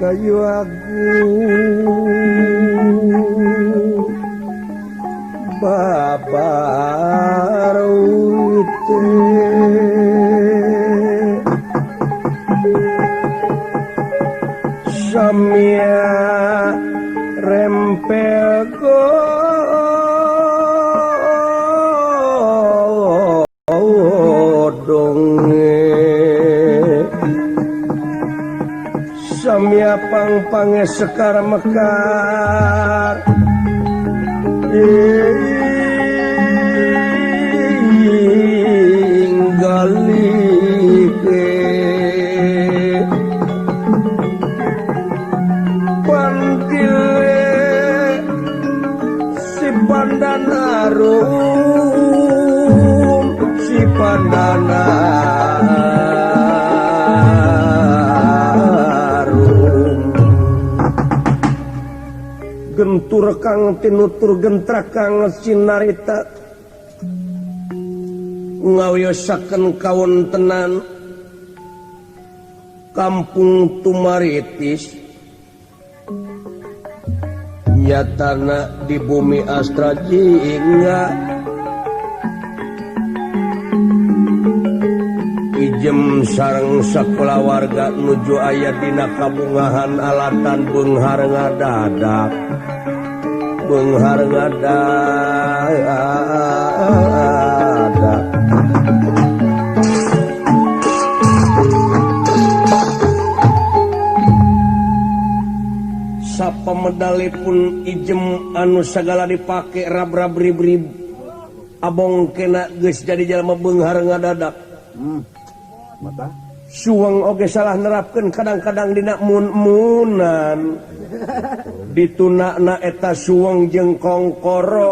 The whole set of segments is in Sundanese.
Kayu agung babar samia rempel godonge samia pang-pange sekar mekar inggalike pantile si pandan arum si pandan arum gentur kang tinutur gentrak kang sinarita ngawiyosaken kawontenan kampung Tumaritis nyatana di bumi Astra Jingga ijem sareng sakulawarga nuju aya dina kabungahan alatan beunghar ngadadak beunghar ngadadak. Sapamedalipun ijem anu sagala dipake rab-rab rib-rib abong kena geus jadi jalma beunghar ngadadak. Suweng oge salah nerapkeun kadang-kadang dina mun-munan ditunakna eta suweng jeung kongkoro.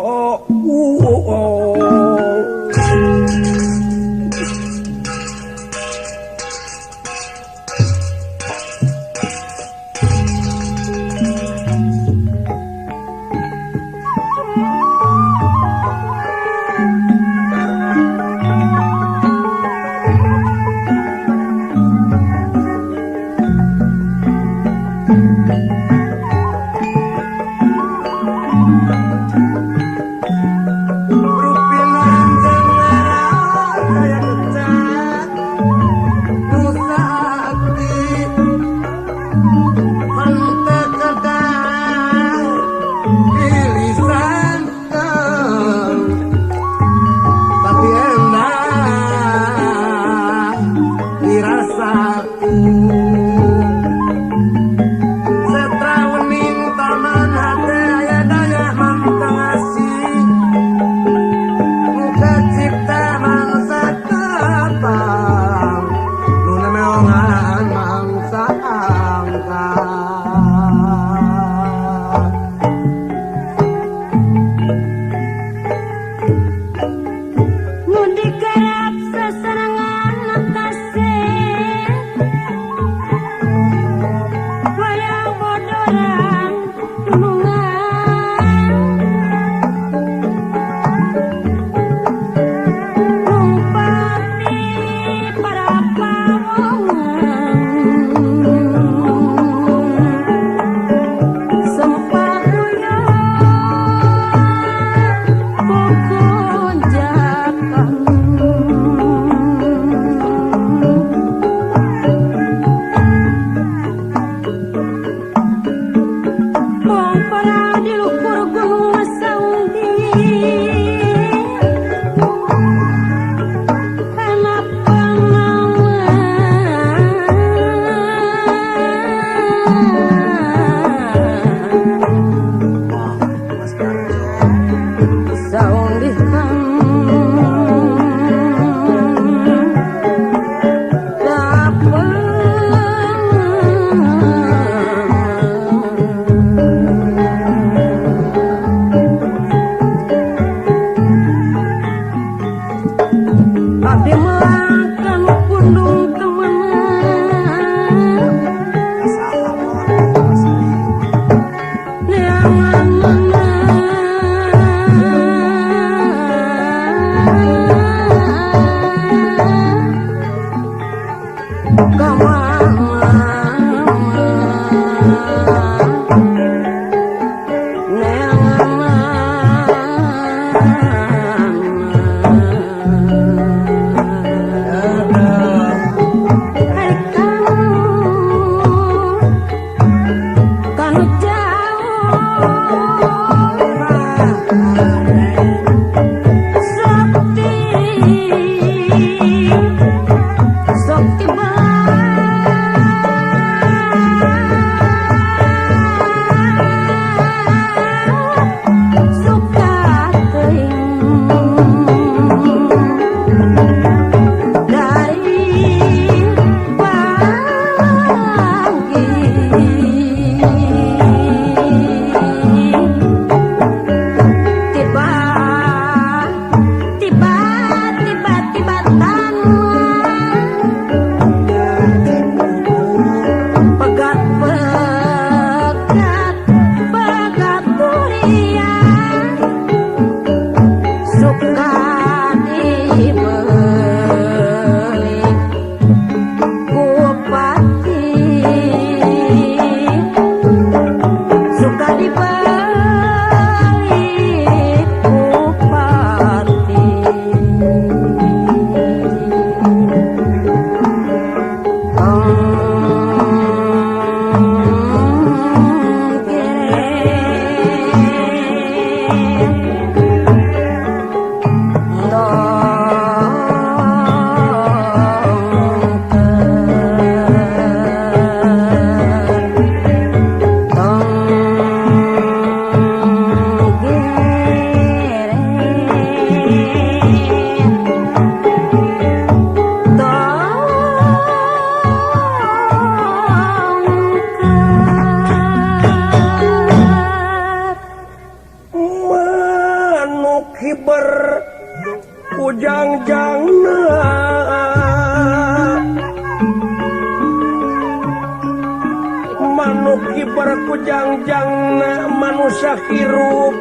ku jangjangna manusia hirup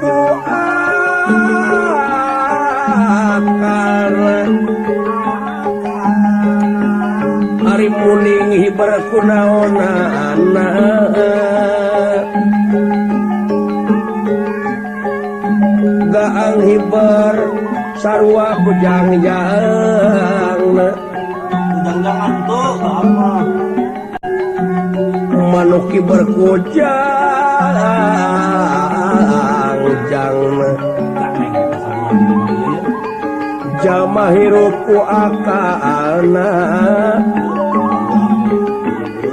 ku akal ari muning hiber ku naonana gaang hiber sarua ku jangjangna jangan tuh apa manuk kiber ku jangjangna jalma hirup ku akalna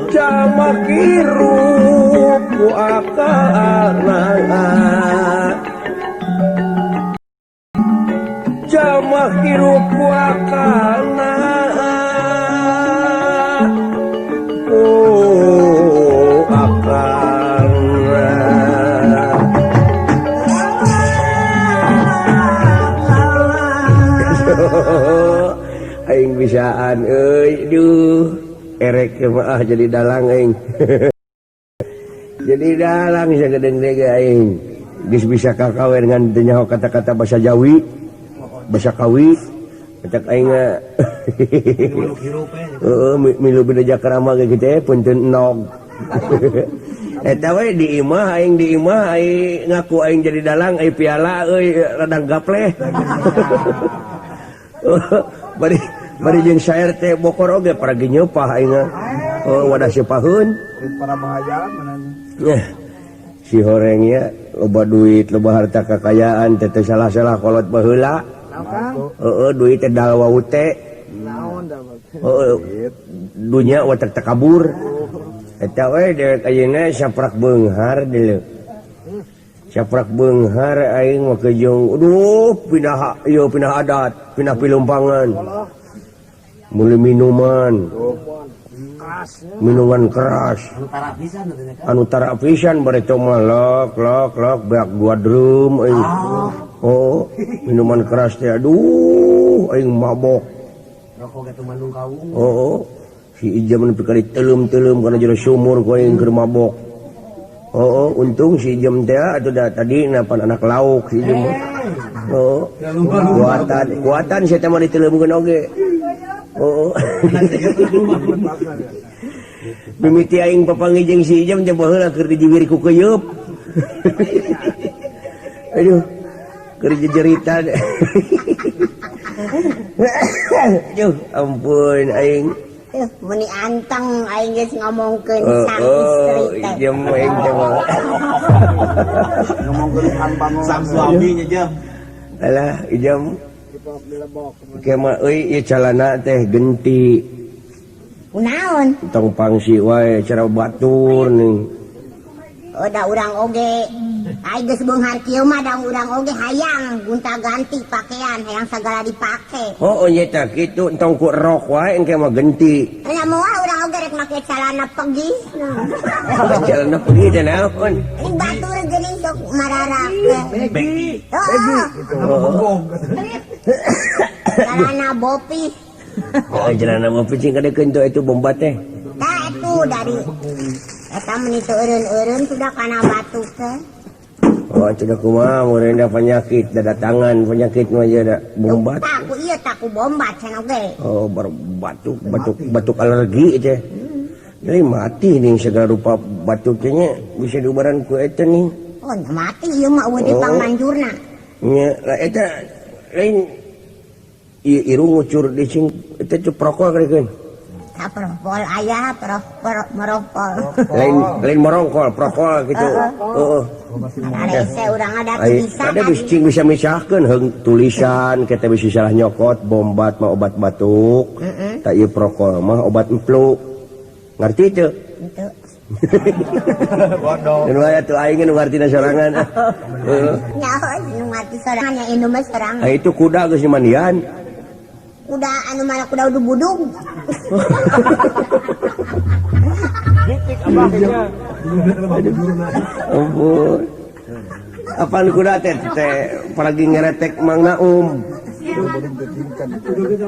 jalma hirup ku akalna jalma hirup ku akalna ku akalna. Aing bisaan euy duh erek mah jadi dalang aing. Jadi dalang sagedeng ge aing geus bisa kakawen ngan teu nyaho kata-kata bahasa Jawi bahasa Kawi ceuk aing heeh milu beda jakrama ge kitu punten nog. Eta we di imah aing di imah aing ngaku aing jadi dalang aing piala euy radang gapleh. Bari bari jeung saer teh bokor oge paragi nyeupah aing. Oh wadah seupaheun para bahaya mana. Si horeng ya loba duit loba harta kekayaan teh salah-salah kolot baheula. Heeh duit teh dal wau teh. Naon heeh dunya watak takabur. Eta we dewek ayeuna saprak beunghar deuleu. Saprak beunghar aing mah kejeung aduh pindah ieu pindah adat, pindah pilumpangan. Mulai minuman. Minuman keras. Anu tara pisan bari mah lok lok lok beak dua drum aing. Oh, minuman keras teh aduh aing mabok. Rokok ge Bandung kawung. Oh, si Ijam nepi ka diteulem-teuleum kana jero sumur ku aing keur mabok. Oh, untung si Ijam teh atuh da tadi napan anak lauk si Ijam. Oh, kuatan kuatan sia teh mah diteuleumkeun oge. Oh. Mimiti aing papanggih jeung si Ijam teh baheula keur dijiwir ku keuyeub. Aduh, keur jejeritan. Aduh, ampun aing. Meni anteng aing geus ngomongkeun sang istri teh. Ijam aing teh mah. Ngomongkeun sang suaminya jam. Alah, Ijam. Kema euy ieu calana teh genti. Kunaon? Tong pangsi wae cara batur nih. Oh da urang oge. Ai geus beunghar kieu mah da urang oge hayang gonta-ganti pakaian, hayang sagala dipake. Oh, nya tah kitu entong ku rok wae engke mah genti. Nya moal urang oge rek make calana pegi. Calana pegi teh naon? Ini batur geuning sok mararake. Begi. Begi. Calana bopi. Oh, calana bopi cing kadekeun tuh itu bomba teh. Tah itu dari eta meni teu eureun-eureun sudah kana batuk teh. Oh, sudah kumaha meureun da penyakit datangan penyakit mah ieu da bombat. Taku ieu taku bombat cenah oge. Oh, batuk batuk batuk alergi teh. Jadi mati nih segala rupa batuk teh nya bisa diubaran ku eta nih. Oh, mati ieu mah eueuh di pangmanjurna. Nya, lah eta lain ieu irung ngucur di sing eta teh prokol kadekeun. Prokol ayah, merokol. Lain lain merongkol, prokol gitu. Heeh. Ada urang ada tulisan. Ada bisa bisa misahkeun heung tulisan kita bisa salah nyokot bombat mah obat batuk. Tak ieu prokol mah obat emplu. Ngerti teu? Henteu. Bodoh. Nu aya tuh aing nu ngartina sorangan. Heeh. Nyaho nu ngarti sorangan nya indung mah sorangan. Ah itu kuda geus dimandian. Kuda anu mana kuda udah budung. Gitik abahnya. Ampun. Apaan kuda teh teh paragi ngeretek Mang Naum.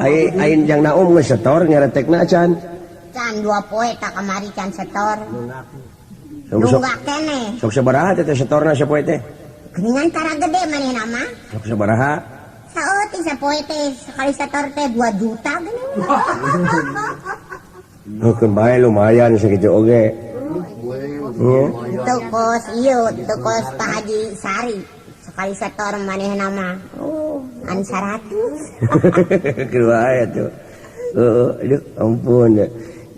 Ai ain jang Naum geus setor ngeretekna can. Can dua poe tak kamari can setor. Nunggak keneh. Sok sabaraha teh setorna sapoe teh? Geuningan tara gede manehna mah. Sok sabaraha? Saeutik sapoe teh sekali setor teh 2 juta geuning. Heukeun bae lumayan sakitu oge. Teu kos ieu, teu kos Pak Haji Sari. Sekali setor manehna mah. Oh, an 100. Keur wae atuh. Heeh, aduh ampun.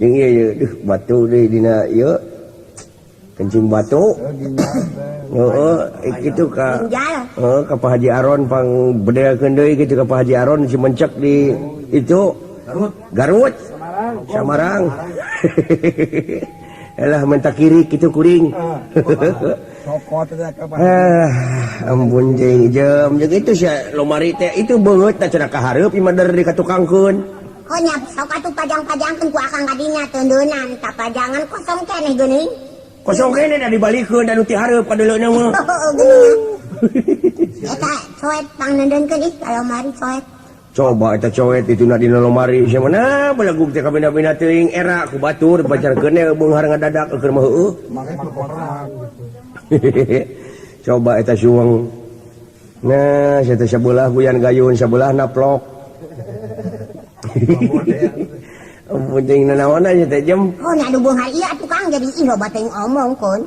Jeung ieu duh batu deui dina ieu. Kencing batu. Heeh, kitu ka. Heeh, ka Pak Haji Aron pang bedelkeun deui kitu ka Pak Haji Aron si mencek di itu Garut. Garut. Samarang. Elah minta kiri kitu kuring. Ampun jeung jam jeung itu sia lomari teh itu beungeut teh cenah ka hareup ieu mah der dikatukangkeun. Oh nya sok atuh pajang-pajangkeun ku akang kadinya teundeunan tah pajangan kosong keneh geuning. Kosong keneh da dibalikeun da nu ti hareup ka deuleuna mah. Heeh geuning. Eta coet pangneundeunkeun ih ka lomari coet. Coba eta coet itu na dina lomari sia mana belegug teh kabina-bina teuing era ku batur pacarkeun we beunghar ngadadak keur mah heueuh. Coba eta suweng. Nah, sia teh sabelah guyan gayun sabelah naplok. Ampun jeung nanaon nya teh jem. Oh, nya anu beunghar ieu atuh Kang jadi ih loba teuing omong kun.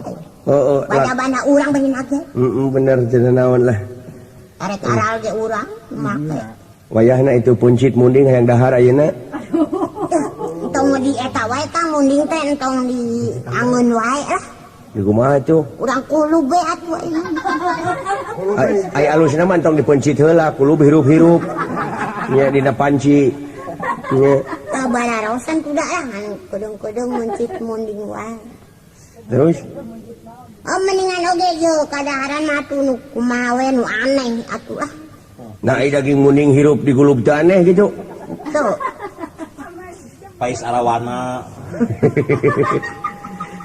Heeh. Banda-banda urang beungeun ge. Heeh, bener teh nanaon lah. Arek aral ge urang make. Wayahna itu puncit munding hayang dahar ayeuna. Entong di eta wae Kang munding teh entong di angeun wae lah. Di kumaha tuh? Urang kulub we atuh ayeuna. Ai alusna mah entong dipuncit heula, kulub hirup-hirup. Nya dina panci. Nya. Tah bararosan kuda lah anu kudung-kudung muncit munding wae. Terus? Oh mendingan oge yeuh kadaharan mah atuh nu kumaha we nu aneh atuh lah. Nah, daging munding hirup di gulub teh aneh gitu. Tuh. Pais arawana.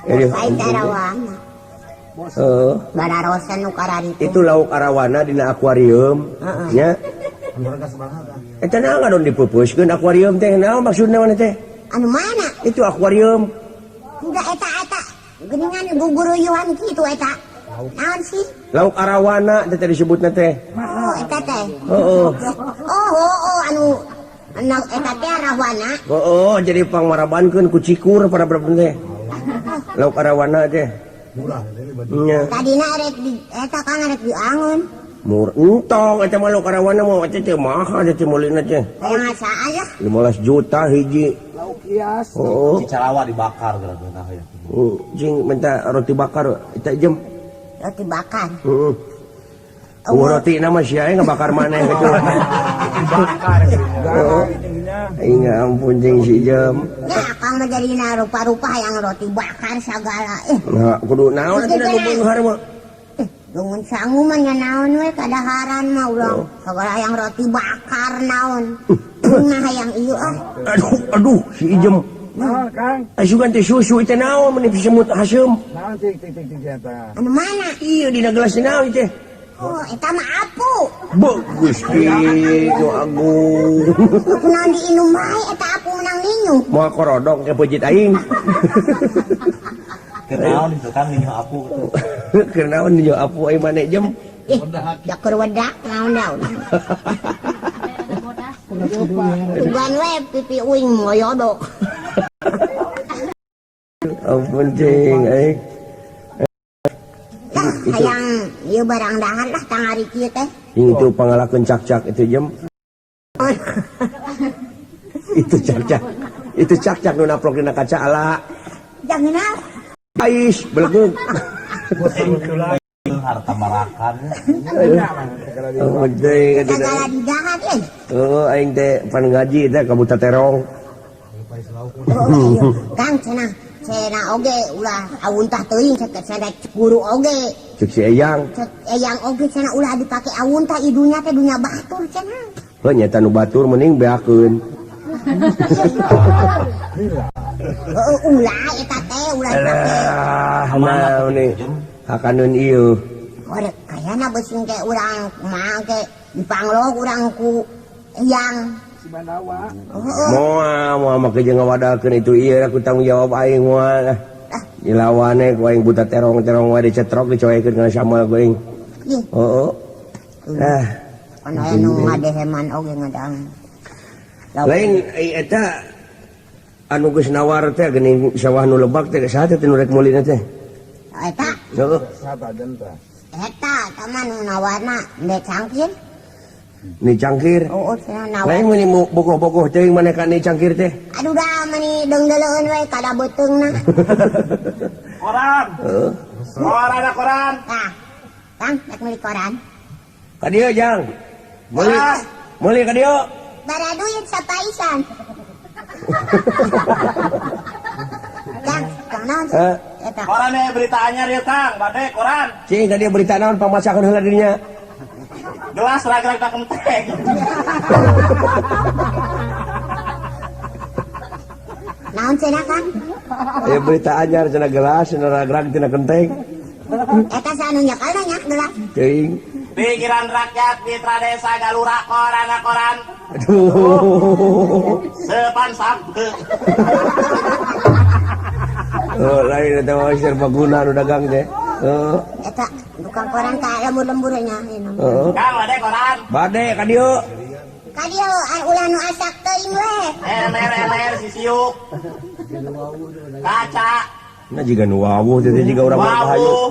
Pais arawana. Heeh. Bararosan nu kararitu. Itu lauk arawana dina akuarium, nya. Eta naon ngadon dipeupeuskeun akuarium teh naon maksudna mana teh? Anu mana? Itu akuarium. Enggak eta-eta. Geuningan guguruyuan kitu eta. Naon sih? Lauk arawana teh disebutna teh. Oh, eta teh. Heeh. Oh, oh, anu anu eta teh arawana. Heeh, jadi pangmarabankeun ku cikur para berapa teh. Lauk arawana teh. Murah nya. Tadina rek di eta Kang rek diangeun. Mur entong eta mah lauk arawana mah eta teh mahal teh meulina teh. Hayang lah. 15 juta hiji. Lauk hias. Heeh. Cicalawa dibakar geura ya. Jeung minta roti bakar eta jem. Roti bakar. Heeh. Oh, roti nama sia ngabakar maneh gitu. Dibakar. Aing ampun jeung si jem. Ya akang mah jadina rupa-rupa hayang roti bakar sagala. Nah, kudu naon atuh nu beunghar mah. Dungun sangu mah nya naon we kadaharan mah ulah sagala hayang roti bakar naon. Nah hayang ieu ah. Aduh, aduh si Ijem. Naon Kang? Asugan teh susu teh naon meuni semut haseum. Naon cing cing cing eta. Anu mana? Ieu dina gelas naon teh? Oh, eta mah apu. Bagus kitu agung. Kunaon diinum wae eta apu menang ninyu. Moal korodong ke peujeut aing. Kenaon itu kan ninyu apu. Kenaon ninyu apu aing maneh jem. Ih, da keur wedak naon daun. Tugan we pipi uing moyodok. Ampun cing aing. Hayang ieu barang dahar lah tangari kieu teh. Itu pangalakeun cakcak itu jem. Itu cakcak. Itu cakcak nu naplok dina kaca ala. Jangan naon. Ais belegug. Harta marakan. Oh, deui sagala didahar euy. Heuh aing teh pan ngaji teh ka buta terong. Kang cenah cenah oge ulah awuntah teuing cek cenah guru oge. Cek si Eyang. Cek Eyang oge cenah ulah dipake awuntah idunya teh dunya batur cenah. Heuh nya nu batur mending beakeun. Heuh ulah eta teh ulah dipake. Alah naon nih. Hakaneun ieu. Korek kayana beuseung ke urang kumaha ge dipanglog urang ku Eyang. Moal moal make jeung ngawadalkeun itu ieu aku tanggung jawab aing moal. Dilawane ku aing buta terong-terong wae dicetrok dicoekeun kana sambal ku aing. Heeh. Ah. Ana anu ngadeheman oge ngadang. Lain eta anu geus nawar teh geuning sawah nu lebak teh saha teh nu rek meulina teh? Eta. Heeh. Eta tah nu nawarna ndek cangkir. Ni cangkir. Oh, cenah nawar. Lain meuni bogoh-bogoh teuing maneh ka ni cangkir teh. Aduh dah meuni deungdeuleun we kada beuteungna. Koran. Heeh. Koran ada koran. Tah. Kang, rek meuli koran. Ka dieu jang. Meuli. Meuli ka dieu. Bara duit sapaisan. Kang, kang naon sih? Eta. Koran we berita anyar ieu Kang, bade koran. Cing ka dieu berita naon pamasakeun heula dirinya. Gelas ragrag tak kenteng. Naon cenah Kang? Berita anyar cenah gelas cenah ragrag tina kenteng. Eta saha nu nyekelna nya gelas? Teuing. Pikiran rakyat mitra desa Galura koran koran. Aduh. Sepan sampe. Oh, lain eta mah serbaguna nu dagang teh. Heeh. Eta tukang koran ka lembur-lembur nya. Heeh. Kang bade koran. Bade ka dieu. Ka dieu ulah nu asak teuing we. Emer-emer sisiuk. Kaca. Nah jiga nu wawuh teh jiga urang mah hayu.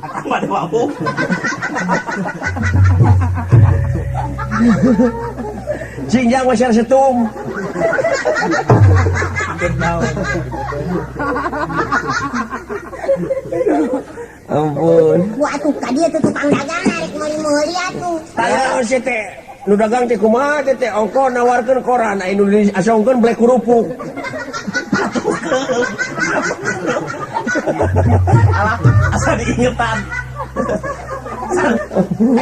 Akang bade wawuh. Cing jang wasyar setum. Ampun. Wah atuh ka dieu teh tukang dagang rek meuli-meuli atuh. Naon sih teh? Nu dagang teh kumaha teh teh ongko nawarkeun koran aya nu asongkeun blek kerupuk. Alah, asa diingetan.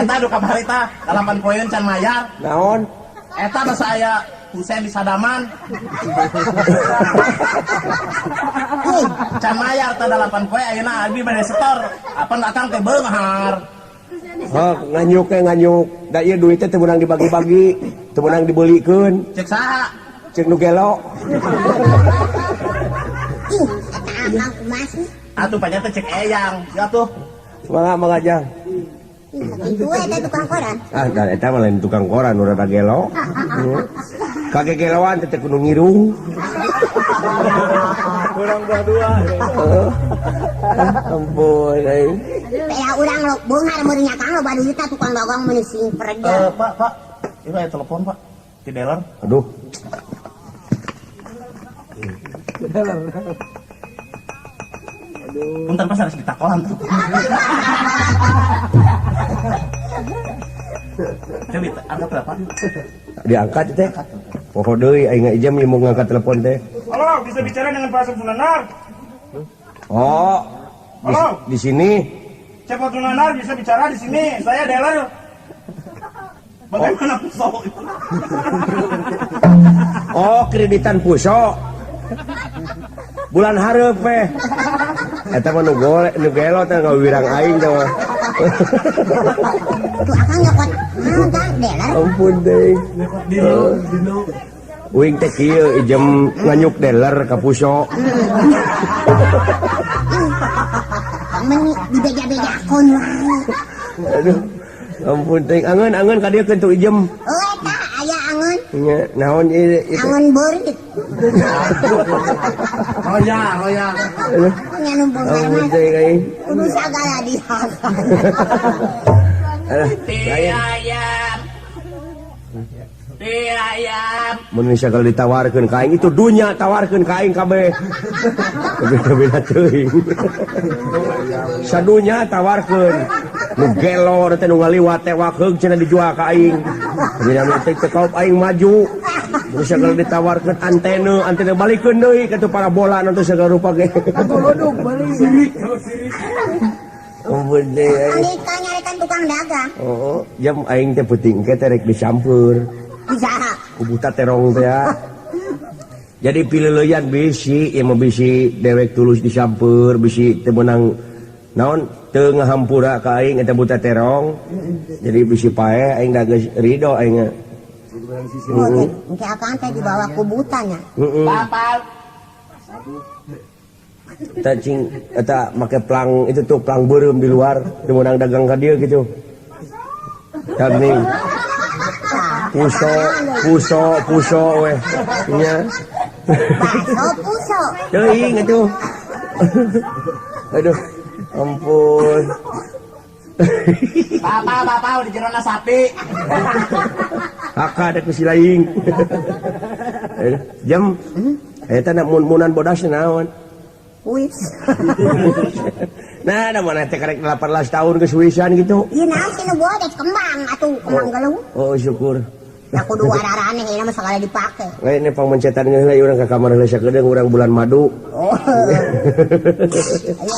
Eta nu kamari tah 8 poin can mayar. Naon? Eta basa aya Husein di Sadaman. Can mayar tah 8 poe ayeuna abi bade setor. Apan akang teh beunghar. Hah, nganyuk teh nganyuk. Da ieu duit teh teu meunang dibagi-bagi, teu meunang dibeulikeun. Cek saha? Cek nu gelo. Ih, eta akang kumaha sih? Atuh panya teh cek eyang. Ya tuh. Mangga mangga jang. Itu eta tukang koran. Ah, da eta mah lain tukang koran urang rada gelo. Kagegeloan teh kudu ngirung. Kurang buah dua. Ampun aing. Ya urang lo beunghar mun nya Kang loba duitna tukang dagang mun sing perda. Pak, Pak. Ieu aya telepon, Pak. Ti dealer. Aduh. Aduh. Punten pas harus ditakolan tuh. Coba angkat berapa? Diangkat teh. Poho deui aing ijam ieu mau ngangkat telepon teh. Halo, bisa bicara dengan Pak Sunanar? Oh. Halo. Di sini. Cepot Sunanar bisa bicara di sini. Saya dealer. Bagaimana puso? Oh, kreditan puso. Bulan hareup we. Eta mah nu gole, nu gelo teh ngawirang aing teh mah. Tuh akang nyokot naon Kang dealer? Ampun deui. Uing teh kieu ijem nganyuk dealer ka puso. Meni dibeja-bejakon wae. Aduh. Ampun teh angeun-angeun ka dieu keun tu ijem. Oh eta aya angeun. Nya naon ieu teh? Angeun beurit. Roya, roya. Nya nu beunghar Ampun mah. teh aing. Kudu sagala dihakan. Alah, ayam. Ayam. Mun sagala ditawarkeun ka aing itu dunya tawarkeun ka aing kabeh. Beda-beda teuing. Sadunya tawarkeun. Nu gelo teh nu ngaliwat teh wakeung cenah dijual ka aing. Dina teh teu kaop aing maju. Mun sagala ditawarkeun antena, antena balikeun deui ka teu parabola nanti sagala rupa ge. Atuh balik. Sirik, kalau sirik. Ampun deui aing. Anggeus nyarekan tukang dagang. Oh, jam aing teh peuting ke teh rek disampeur. Bisa. Ku buta terong teh ya. Jadi pileuleyan bisi, ieu mah bisi dewek tulus disampeur, bisi teu meunang naon teu ngahampura ka aing eta buta terong. Jadi bisi paeh aing da geus rido aing. Oh, engke akang teh dibawa ku buta nya. Heeh. Bampal. Eta cing eta make plang itu tuh plang beureum di luar, teu meunang dagang ka dieu gitu. Tah nih. Puso, puso, puso weh. Nya. Baso puso. Teuing atuh. Aduh, ampun. Bapak, bapak di jerona sapi. Kakak ada ku si laing. Jam. Eta na mun-munan bodas naon? Wis. Nah, da mana teh karek 18 tahun ke Swisan gitu. Ieu naon sih nu bodas kembang atuh, kembang geluh. Oh, syukur. Da kudu araraneh ieu mah sagala dipake. Lain ini pangmencetan geus lah urang ka kamar heula sakedeung urang bulan madu. Oh. Ayo.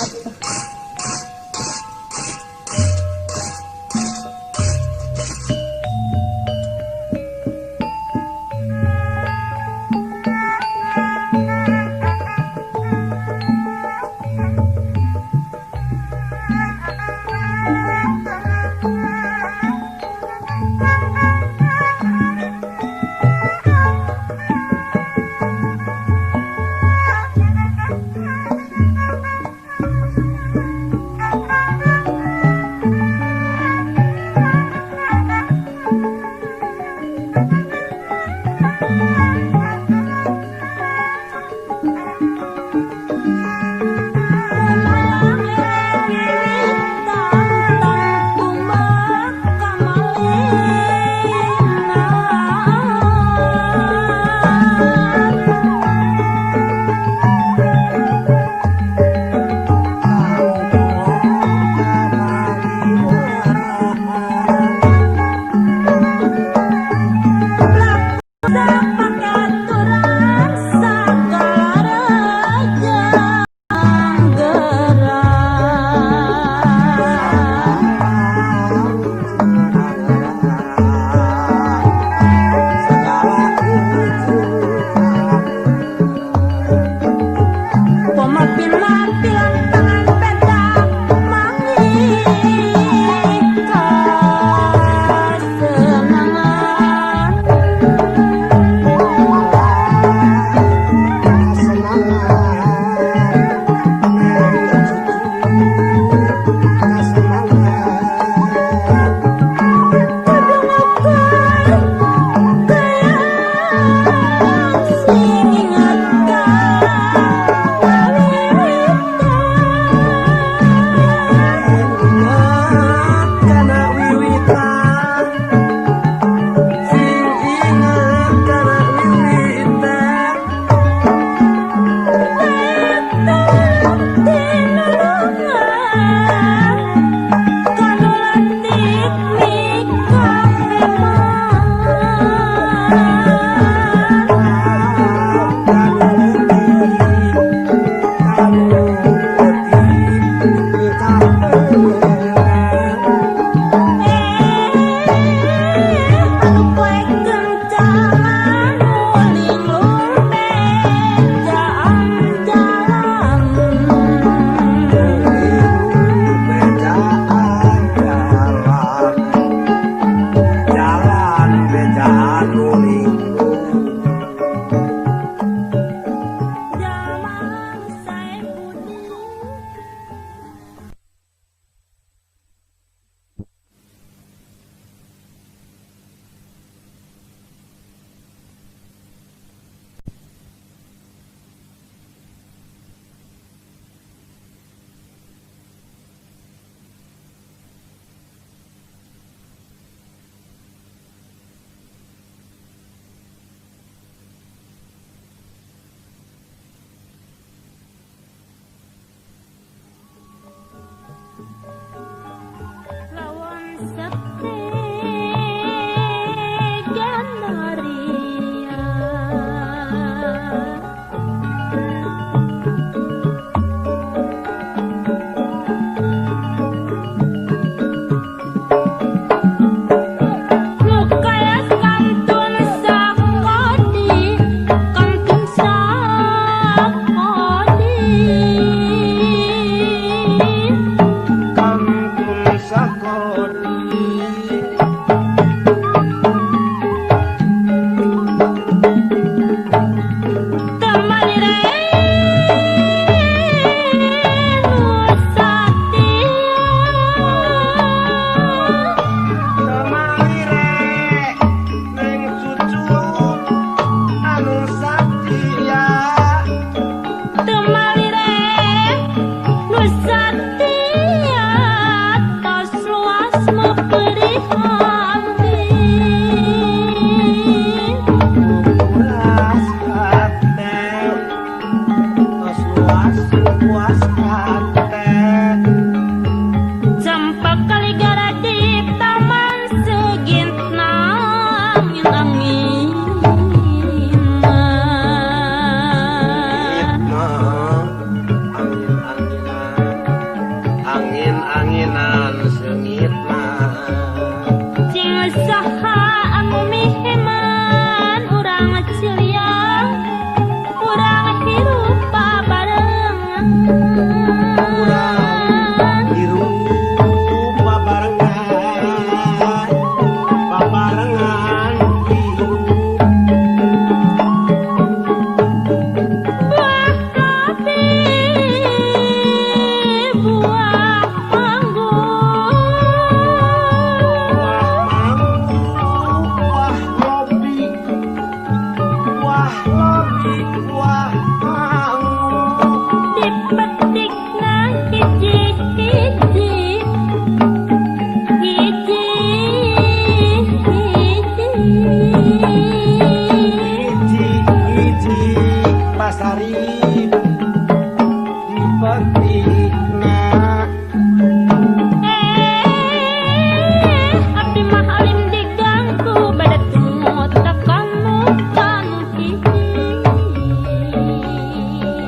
Angin-anginan seungitna Cing saha anu miheman urang ciliang urang hirup babarengan urang hirup babarengan babarengan hirup buah kopi buah manggu buah lobi buah lobi buah manggu dipetikna hiji-hiji hiji hiji hiji hiji pasari dipetikna Abdi mah alim diganggu bade tumut kanu kanu hiji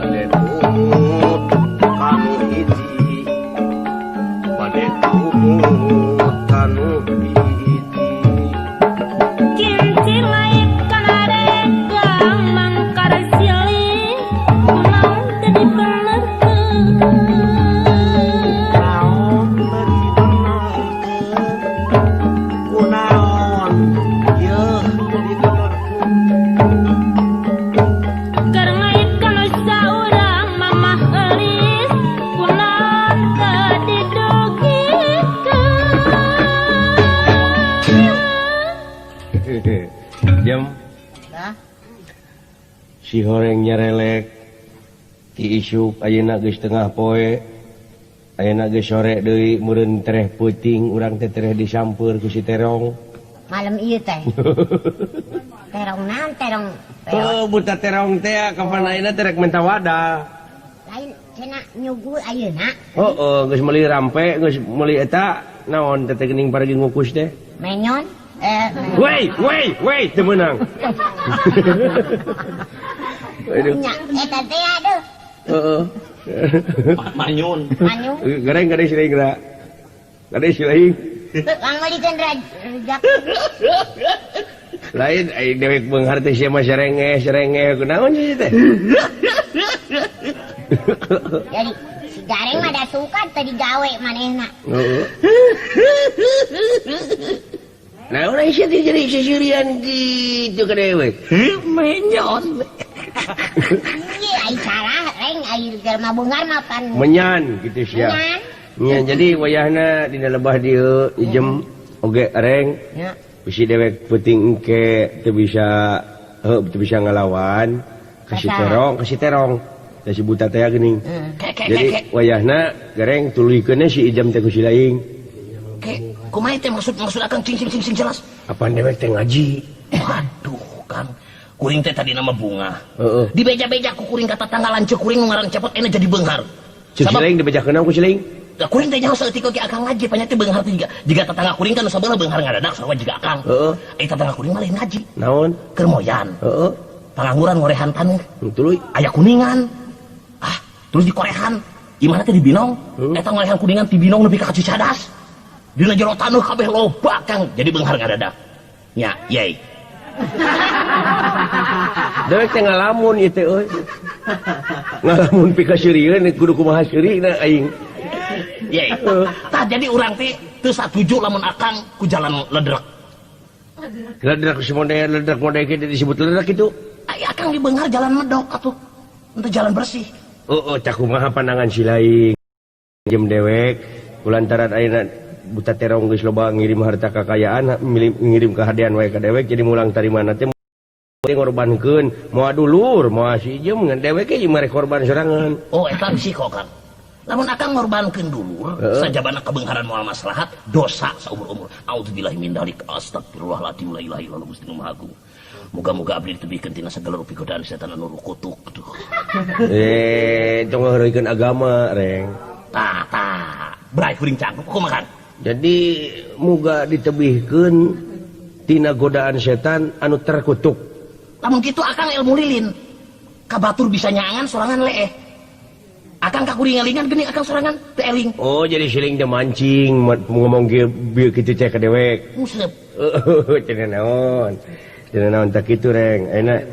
bade tumut kanu hiji bade tumut kanu hiji Kincir lait kana regang mangkar silih kunaon teu dibenerkeun naon teu dibenerkeun kunaon yeuh teu dibenerkeun Keur ngait kana saurang mamah eulis kunaon teu didugikeun Jam si horeng nyarelek ti isuk ayeuna geus tengah poe ayeuna geus sore deui meureun tereh peuting urang teh tereh disampeur ku si terong Malam ieu teh. Terong naon terong? Oh, buta terong teh kapan ayeuna teh rek minta wadah. Lain cenah nyuguh ayeuna. Heeh, geus meuli rampe, geus meuli eta naon teh geuning paragi ngukus teh. Menyon? Wei, wei, wei, teu meunang. Aduh. Nya eta teh aduh. Heeh. Manyun. Manyun. Gareng gade si lain geura. Gade si lain. Kang meulikeun rejak. Lain ai dewek beunghar teh sia mah serengeh, serengeh kunaon sih teh. Jadi si Gareng mah da suka teu digawe manehna. Heeh. Nah, urang sia teh jadi seserian kitu ka dewek. Menyon. Iya, ai salah reng ai jelema beunghar mah pan. Menyan kitu sia. Menyan. Nya jadi wayahna dina lebah dieu ijem oge reng. Nya. Bisi dewek peuting engke teu bisa heuh teu bisa ngalawan ka si terong, ka si terong. Teh si buta teh geuning. Jadi wayahna gereng tuluykeun si ijem teh ku si laing. Ke, kumaha teh maksud akang cing cing cing cing jelas. Apaan dewek teh ngaji? Waduh, Kang. Kuring teh tadi nama bunga. Heeh. Dibeja-beja ku kuring ka tatangga lanceuk kuring nu ngaran cepot enak jadi beunghar. Cek si laing dibejakeun ku si laing. Da kuring teh nyaho saeutik oge akang ngaji panya teh beunghar teh jiga tetangga kuring kan nu sabelah beunghar ngadadak sarua jiga akang. Heeh. Ai tetangga kuring mah lain ngaji. Naon? Keur moyan. Heeh. Pangangguran ngorehan taneuh. Tuluy aya kuningan. Ah, terus dikorehan. Imahna teh di Binong. Eta ngorehan kuningan ti Binong nepi ka Cicadas. Dina jero taneuh kabeh loba Kang, jadi beunghar ngadadak. Nya, yey. Dewek teh ngalamun ieu teh euy. Ngalamun pikaseurieun kudu kumaha seurina aing. Yey. Tah jadi urang teh teu satuju lamun akang ku jalan ledrek. Ledrek si model ledrek model kieu disebut ledrek kitu. Ai akang di beunghar jalan medok atuh. Henteu jalan bersih. Heeh, cak kumaha pandangan si laing. Jem dewek kulantaran ayeuna buta terong geus loba ngirim harta kakayaan, ngirim kahadean wae ka dewek jadi mulang tarimana teh ngorbankeun moal dulur moal si ijem ngan dewek ge mere korban sorangan. Oh, eta risiko Kang. Lamun akang ngorbankeun dulur, sajabana kabeungharan moal maslahat, dosa saumur-umur. Auzubillahi min dzalik, astagfirullahaladzim, la ilaha illallah Gusti nu Maha Agung. Moga-moga abdi ditebihkeun tina sagala rupi godaan setan anu rukutuk tuh. Tong ngaheureuykeun agama, Reng. Tah, tah. Bray kuring cangkem kumaha Kang? Jadi muga ditebihkeun tina godaan setan anu terkutuk. Lamun kitu akang ilmu lilin. Kabatur bisa nyangan sorangan leeh. Akang ka kuring elingan geuning akang sorangan teu eling. Oh, jadi siling teh mancing ngomong kieu bieu kitu teh ka dewek. Usep. Cenah naon. Cenah naon tah kitu reng. Ayeuna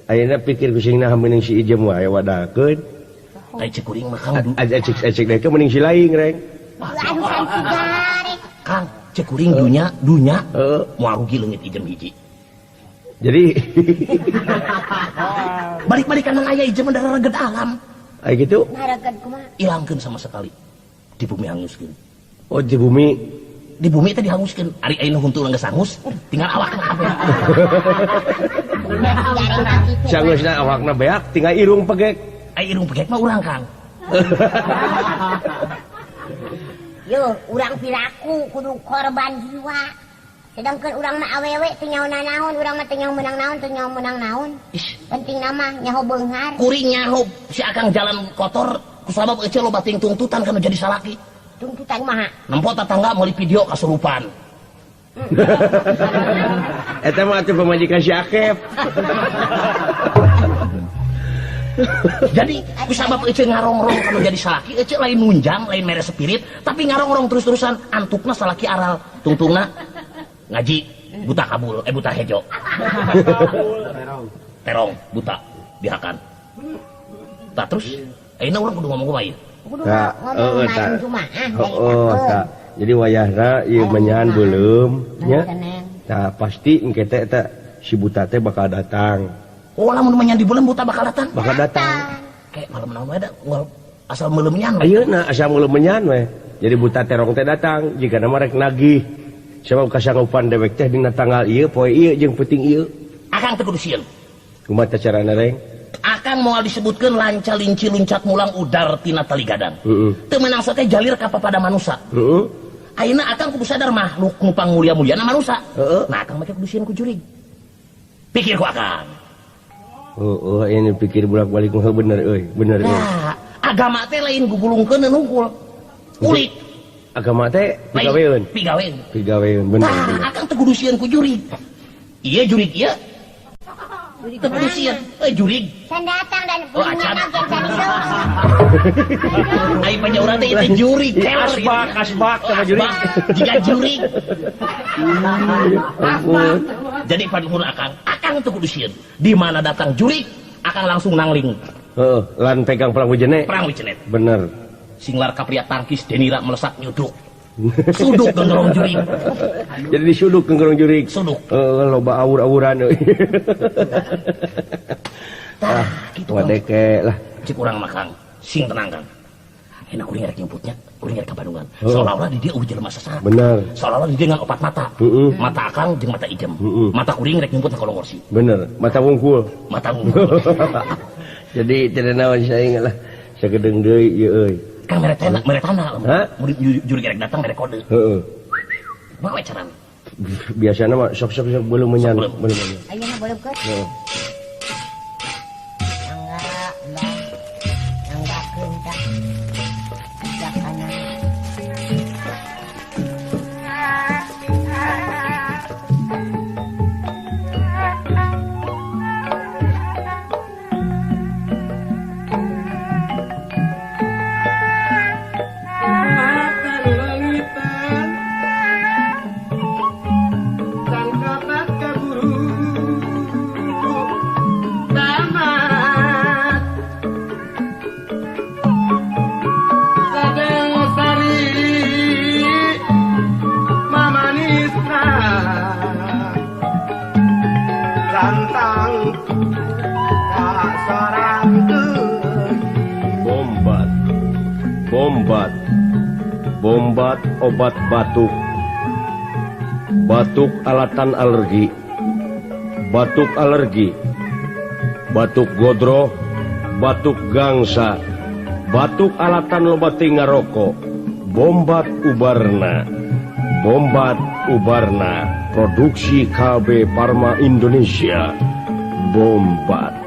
ayeuna pikir ku sing nah meuning si Ijem wae wadakeun. Ai cek kuring mah Kang. Cek deui meuning si laing reng. Aduh kan si gareng. Kang, cek kuring dunya dunya moal rugi leungit Ijem hiji. Jadi balik-balik kana aya Ijem darah reged alam. Ay gitu? Ngareged kumaha? Ilangkeun sama sekali. Di bumi hanguskeun. Oh, di bumi. Di bumi teh dihanguskeun. Ari ayeuna huntu geus hangus, tinggal awakna kabeh. Sanggeusna awakna beak, tinggal irung pegek. Ai irung pegek mah urang, Kang. Yo, urang piraku kudu korban jiwa. Sedangkan urang mah awewe teu nyaho nanaon, urang mah teu nyaho meunang naon, teu nyaho meunang naon. Penting nama nyaho beunghar. Kuring nyaho si akang jalan kotor kusabab ece loba ting tungtutan kana jadi salaki. Tungtutan maha? Nempo tetangga meuli video kasurupan. Eta mah atuh pamajikan si Akep. Jadi kusabab ece ngarongrong kana jadi salaki, ece lain nunjang, lain mere spirit, tapi ngarongrong terus-terusan antukna salaki aral, tungtungna ngaji buta kabul, buta hejo. Terong buta dihakan. Tah terus ayeuna urang kudu ngomong kumaha ieu? Kudu ngomong malam Jumaah. Heeh, tah. Jadi wayahna ieu menyahan beuleum nya. Tah pasti engke teh eta si buta teh bakal datang. Oh, lamun menyan di beuleum buta bakal datang. Bakal datang. Kayak malam naon we da asal meuleum nyan. Ayeuna asal meuleum nyan we. Jadi buta terong teh datang jigana mah rek nagih. Sebab kasanggupan dewek teh dina tanggal ieu poe ieu jeung peuting ieu. Akang teu kudu sieun. Kumaha teh carana reng? Akang moal disebutkeun lanca linci luncat mulang udar tina tali gadang. Teu meunang teh jalir ka papada manusa. Heeh. Ayeuna akang kudu sadar makhluk nu pangmulia-muliana manusa. Heeh. Nah akang make kudu sieun ku jurig. Pikir ku akang. Heeh, ini pikir bolak-balik mah bener euy, bener euy. Nah, agama teh lain gugulungkeun nungkul. Kulik. Agama teh pigaweun. Pigaweun. Pigaweun bener. Tah, akang teu kudu sieun ku jurig. Ieu jurig ieu. Teu kudu sieun. Jurig. Can datang dan oh, acan. Ai panyaurang teh itu jurig. Asbak, asbak sama jurig. Jika jurig. Ampun. Jadi panuhun akang, akang teu kudu sieun. Di mana datang jurig, akang langsung nangling. Heeh, lan pegang perang wijenet. Perang wijenet. Bener. Singlar kapria tangkis Denira melesak nyuduk. Suduk gengerong jurig. Jadi disuduk gengerong jurig. Suduk. Loba awur-awuran euy. Tah, kitu wadeke lah. Cik urang mah Kang, sing tenang Kang. Enak kuring rek nyumputnya, kuring rek ka Bandungan. Seolah-olah di dia eueuh jelema sesat. Bener. Seolah-olah di dia ngan opat mata. Mata akang jeung mata Ijem. Mata kuring rek nyumput na kolong kursi. Bener, mata wungkul. Mata wungkul. Jadi teu naon saing lah. Sagedeung deui ieu euy. Kang mere tanah, mere tanah. Mun jurig rek datang mere kode. Heeh. Kumaha we carana? Biasana mah sok-sok sok belum menyan, belum menyan. Ayeuna belum ke? Heeh. Mangga, manggakeun tah. Kanan. Bombat, bombat, bombat obat batuk, batuk alatan alergi, batuk alergi, batuk godroh, batuk gangsa, batuk alatan loba ngarokok, bombat ubarna, bombat ubarna, produksi KB Parma Indonesia, bombat.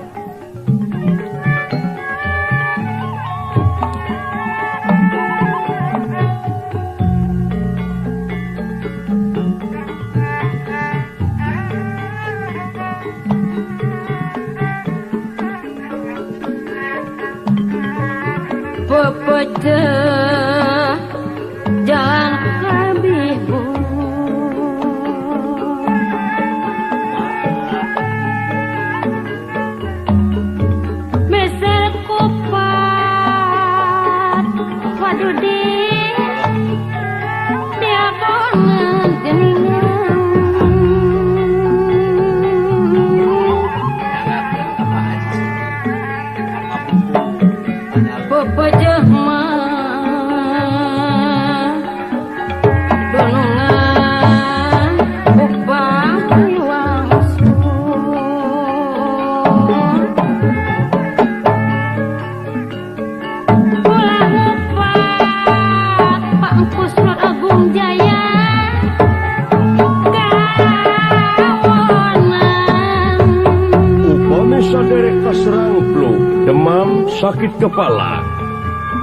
sakit kepala,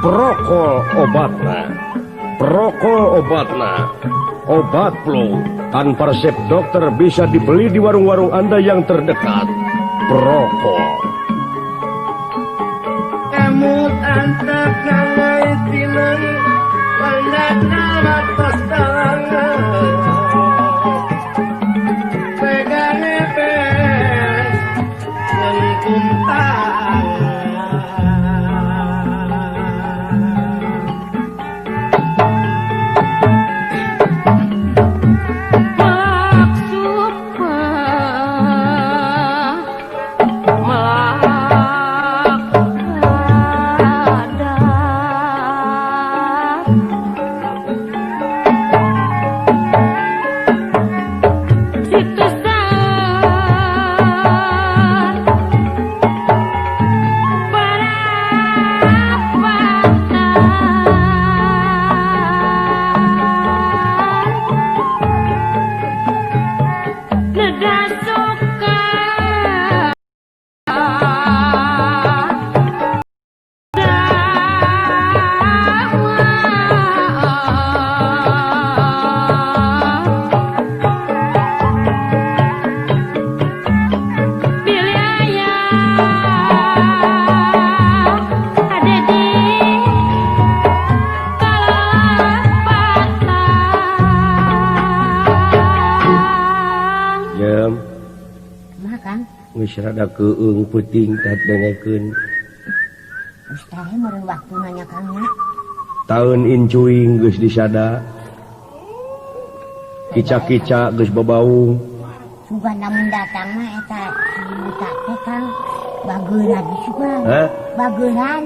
Prokol obatna. Prokol obatna. Obat flu tanpa resep dokter bisa dibeli di warung-warung Anda yang terdekat. Prokol. Rada keung peuting teh dengekeun. Geus teh meureun waktuna nya Kang nya. Taun incuing geus disada. Kica-kica geus babaung. Sugan lamun datang mah eta si buta teh Kang bageuran sugan. Hah? Bageuran.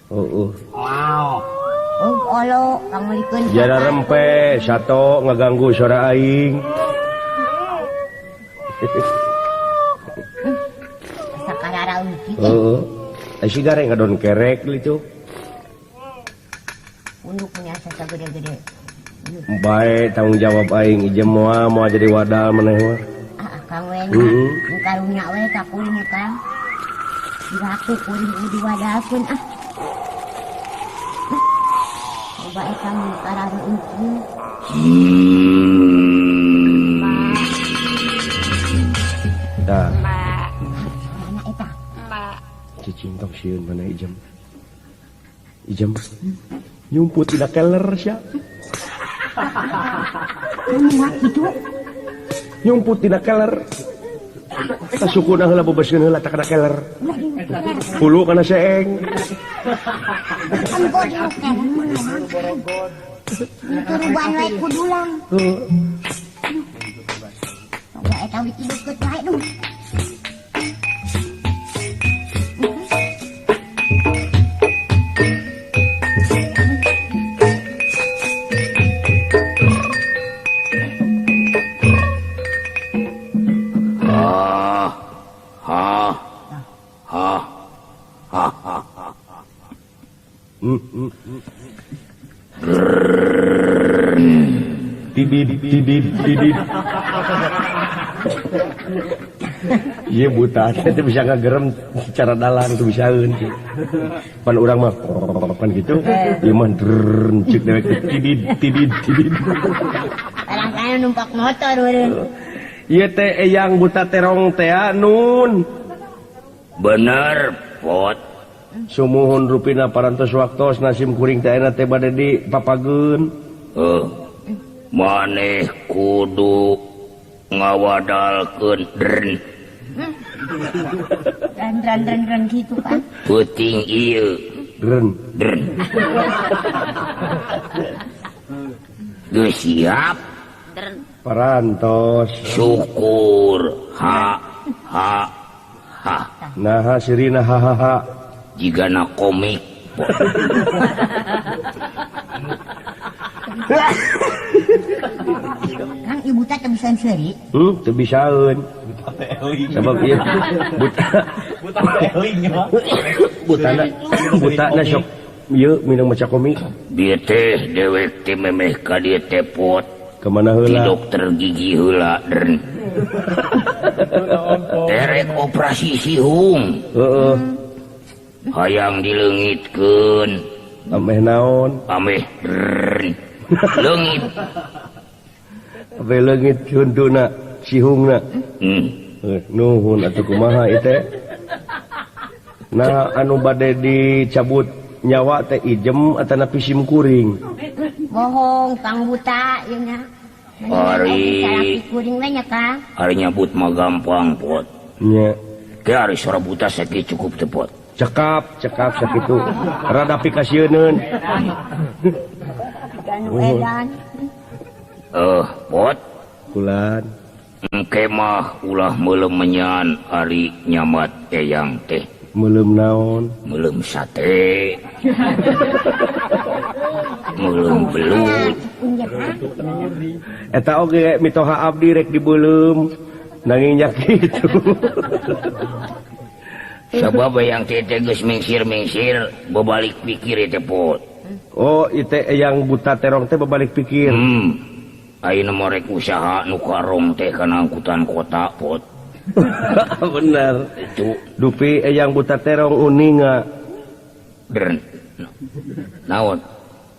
Heeh. Wow. Oh, olo Kang meulikeun. Jara rempe sato ngaganggu suara aing. Heeh. Si gareng ngadon kerek gitu. Unduk punya sasa gede-gede. Bae tanggung jawab aing ieu moal moal jadi wadal maneh mah. Ah, Kang we. Heeh. Karunya we ka kuring Kang. Diraku kuring diwadalkeun ah. Coba eta mun kararueun kieu. Tah. Mana eta? Cicing tong sieun mana ijem. Ijem nyumput ida keler sia. Kumaha kitu? Nyumput dina keler. Kasukuna heula bebaskeun heula tak kana keler. Hulu kana seeng. Turuban wae kudulang. Heeh. Coba eta wiki deukeut wae duh. Tidid tidid tidid. Iya buta teh bisa ngagerem secara dalam tuh bisaeun. Pan urang mah pan gitu, ieu mah drrrn ceuk dewek tidid tidid tidid. Barangkali numpak motor eureun. Ieu teh eyang buta terong teh nun. Bener pot. Sumuhun rupina parantos waktos nasim kuring teh ayeuna teh bade di papageun. Heuh. Maneh kudu ngawadalkeun dren. Dren dren dren dren kitu kan. Peuting ieu. Dren dren. Geus siap. Dren. Parantos. Syukur ha ha ha. Naha sirina ha ha ha. Jigana komik. Kang ibu teh teu bisaeun seuri? Teu bisaeun. Sabab ieu buta buta eling mah. Butana butana sok ieu minum maca komik. Dieu teh dewek teh memeh ka dieu teh pot. Ka mana heula? Di dokter gigi heula dren. Terek operasi sihung. Heeh. Hayang dileungitkeun. Ameh naon? Ameh leungit. Ameh leungit huntuna sihungna. Nuhun atuh kumaha ieu teh? Nah anu bade dicabut nyawa teh ijem atanapi sim kuring. Bohong Kang buta ieu nya. Ari kuring we nya Kang. Ari nyabut mah gampang pot. Nya. Ke ari sora buta sakieu cukup teu pot. Cekap, cekap sakitu. Rada pikasieuneun. Anu edan. Pot. Kulan. Engke mah ulah meuleum menyan ari nyamat eyang teh. Meuleum naon? Meuleum sate. Meuleum belut. Eta oge mitoha abdi rek dibeuleum nanging nya kitu. Sabab yang teh geus mingsir-mingsir bebalik pikir teh pot. Oh, itu yang buta terong teh bebalik pikir. Ayeuna mah rek usaha nu karong teh kana angkutan kota pot. Bener. Itu dupi yang buta terong uninga. Naon?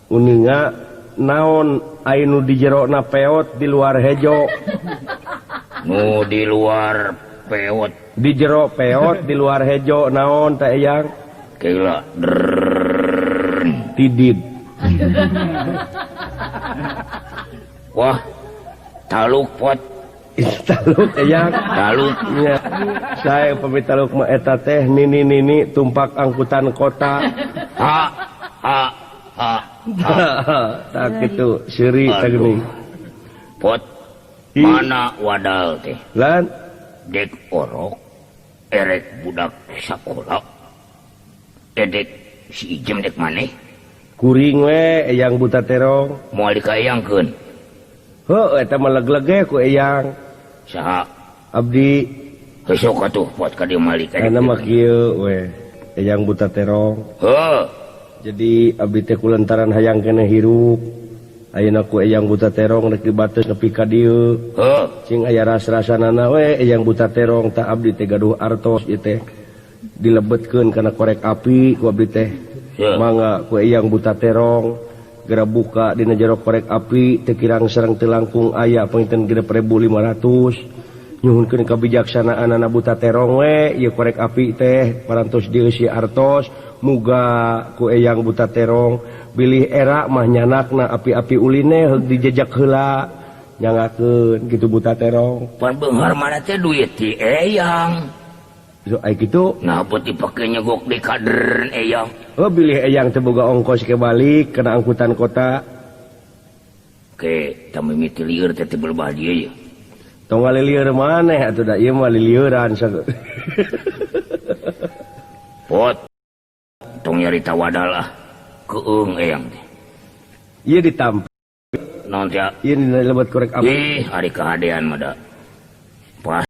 Uninga naon anu di jerona peot di luar hejo. Nu di luar peot. Di jero peot di luar hejo naon teh eyang? Keula tidid. Wah, taluk pot. Taluk eyang. Taluk. Nya. Saya pamit taluk mah eta teh nini-nini tumpak angkutan kota. Ha ha ha. Tak kitu seuri teh geuning. Pot. Mana wadal teh? Lan dek orok erek budak sakola edek si ijem dek maneh kuring we eyang buta terong moal dikaeyangkeun heuh eta mah leg-lege ku eyang saha abdi besok atuh pot ka dieu malik kana mah kieu we eyang buta terong heuh jadi abdi teh kulantaran hayang keneh hirup ayeuna ku eyang buta terong rek dibates nepi ka dieu. Heuh. Cing aya ras-rasanana we eyang buta terong ta abdi teh gaduh artos ieu teh dilebetkeun kana korek api ku abdi teh. Mangga ku eyang buta terong geura buka dina jero korek api teu kirang sareng teu langkung aya panginten 6.500 nyuhunkeun kabijaksanaanana buta terong we ieu korek api teh parantos dieusi artos muga ku eyang buta terong bilih era mah nyanakna api-api uline heug dijejak heula nyangakeun kitu buta terong. Pan beunghar mana teh duit ti eyang. So ai kitu nah buat dipake nyegok di kader eyang. Oh bilih eyang teh boga ongkos ke balik kana angkutan kota. Oke, tah mimiti lieur teh teu berubah dieu ye. Tong ngalilieur maneh atuh da ieu mah lilieuran. Pot. Tong nyarita wadal ah. Keung eyang teh. Ieu ditampi. Naon teh? Ieu dina lebet korek api. Ih, ari kahadean mah da. Pas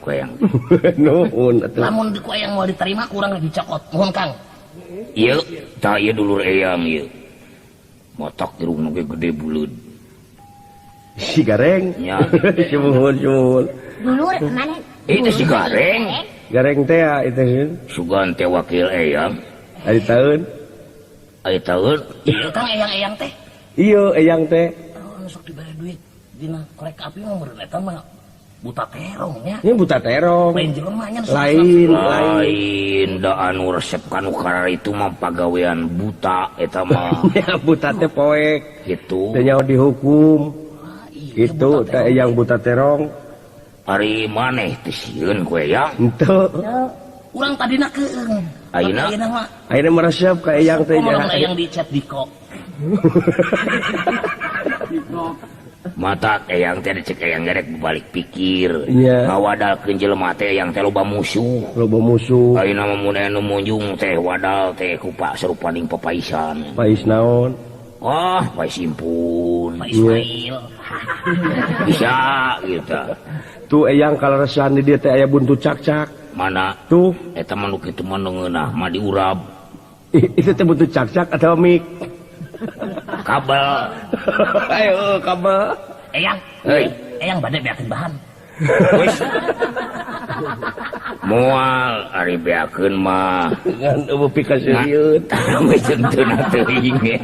ku eyang. Nuhun atuh. Lamun ku eyang moal diterima kurang dicokot. Nuhun Kang. Ieu tah ieu dulur eyang ieu. Motak jerukna ge gede buleud. Si gareng. Nya. Sumuhun sumuhun. Dulur maneh? Itu si gareng. Gareng teh ya itu. Sugan teh wakil eyang. Ari taun. Ari taun. Ieu Kang eyang-eyang teh. Iya eyang teh. Oh, sok dibere duit dina korek api mah meureun eta mah buta terong nya. Nya buta terong. Lain jelema nya lain, lain da anu resep kanu karar itu mah pagawean buta eta mah. Ya buta teh poek. Gitu. Teh nyaho dihukum. Gitu teh eyang buta terong. Ari maneh teh sieun ku eyang. Henteu. Urang tadina keung. Ayeuna mah ayeuna meresep ka eyang teh nya. Eyang dicet diko. Mata eyang teh cek eyang gerek balik pikir. Ngawadalkeun jelema teh eyang teh loba musuh. Loba musuh. Ayeuna mah mun anu munjung teh wadal teh ku Pak Serupaning papaisan. Pais naon? Wah, pais simpun. Pais Ismail. Bisa gitu. Tuh eyang kaleresan di dieu teh aya buntu cakcak. Mana? Tuh eta mah nu kitu mah nu ngeunah mah diurab. Itu teh buntu cakcak atau mik? Kabel. Ayo kabel. Eyang. Hei, eyang bade beakeun bahan. Wis. Moal ari beakeun mah ngan eueuh pikaseurieun. Tah geus teu teuing ge.